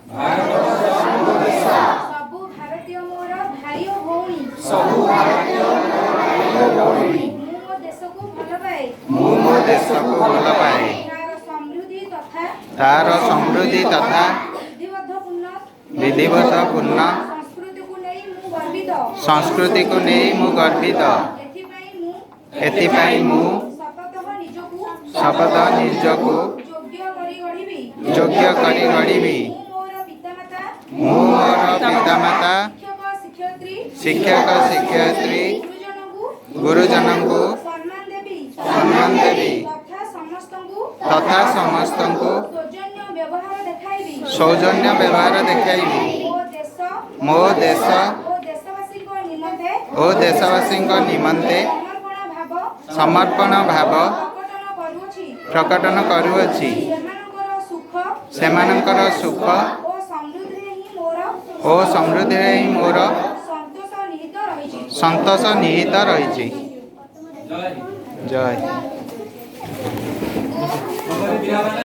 ସବୁ ଭାରତୀୟ ମୋର ଭାଇ ଓ ଭଉଣୀ। ସବୁ ଭାରତୀୟ ଭାଇ ଓ ଭଉଣୀ। ମୁଁ ମୋ ଦେଶକୁ ଭଲ ପାଏ। ମୁଁ ମୋ ଦେଶକୁ ଭଲ ପାଏ। ତାର ସମୃଦ୍ଧି ତଥା ତାର ସମୃଦ୍ଧି ତଥା ବିଧିବଦ୍ଧ ପୂର୍ଣ୍ଣ ବିଧିବଦ୍ଧ ପୂର୍ଣ୍ଣ ସଂସ୍କୃତିକୁ ନେଇ ମୁଁ ଗର୍ବିତ। ସଂସ୍କୃତିକୁ ନେଇ ମୁଁ ଗର୍ବିତ। ଏଥିପାଇଁ ମୁଁ ଏଥିପାଇଁ ମୁଁ ଶପଥଃ ନିଜକୁ ଶପଥ ନିଜକୁ ଯୋଗ୍ୟ କରି ଗଢ଼ିବି। ଯୋଗ୍ୟ କରି ଗଢ଼ିବି। ମୁଁ ମୋର ପିତାମାତା, ମୁଁ ମୋର ପିତାମାତା, ଶିକ୍ଷକ ଶିକ୍ଷୟିତ୍ରୀ, ଶିକ୍ଷକ ଶିକ୍ଷୟିତ୍ରୀ, ଗୁରୁଜନଙ୍କୁ ଗୁରୁଜନଙ୍କୁ ସମ୍ମାନ ଦେବି ସମ୍ମାନ ଦେବି ତଥା ସମସ୍ତଙ୍କୁ ତଥା ସମସ୍ତଙ୍କୁ ସୌଜନ୍ୟ ବ୍ୟବହାର ଦେଖାଇବି। ସୌଜନ୍ୟ ବ୍ୟବହାର ଦେଖାଇବି। ମୋ ଦେଶ ମୋ ଦେଶ ଓ ଦେଶବାସୀଙ୍କ ନିମନ୍ତେ ଓ ଦେଶବାସୀଙ୍କ ନିମନ୍ତେ ସମର୍ପଣ ଭାବ ସମର୍ପଣ ଭାବ ପ୍ରକଟନ କରୁଅଛି। ପ୍ରକଟନ କରୁଅଛି। ସେମାନଙ୍କର ସୁଖ ସେମାନଙ୍କର ସୁଖ ଓ ସମୃଦ୍ଧିରେ ହିଁ ମୋର ଓ ସମୃଦ୍ଧିରେ ହିଁ ମୋର ସନ୍ତୋଷ ନିହିତ ରହିଛି। ସନ୍ତୋଷ ନିହିତ ରହିଛି। ଜୟ।